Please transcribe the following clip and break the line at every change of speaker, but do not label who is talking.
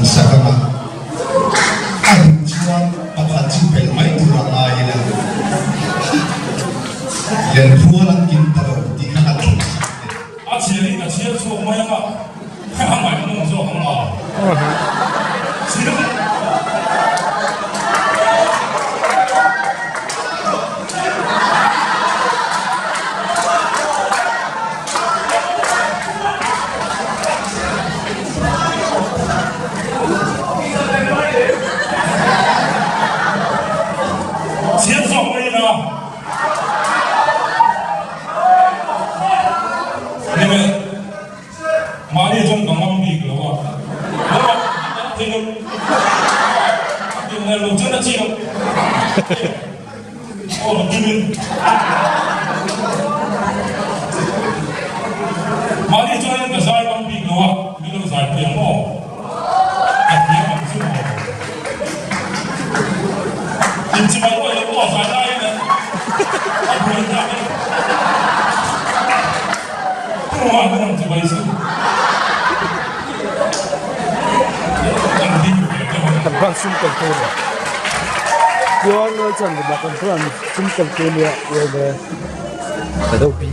sak ang a, a duh chuan pakhat chu belh mai tur a ngai ila, Lianrual an kim ta lo tih kha kan thleng sak teh.
A chhiar in ka chhiar chhuak mai ang a, a ngaihnawm zawk ang a. Chhiar. Chhiar zawk mai ila. Nime, mahni chuan ka ngam bik lo a. Lo thei lo. Lo chuan a chi lo. Mahni chuanin ka zai ngam bik lo a, min lo zai pui ang aw? Ka thiam ang chu maw? Inchimai uai lo aw zai laiin a buai tak e. Tumah min rawn chibai suh. Kan ding ve deuh a ni.
Kan hman sum kal tur a. Chuan Lalchan lamah kan hman sum kal tur nia uai le ka do pi.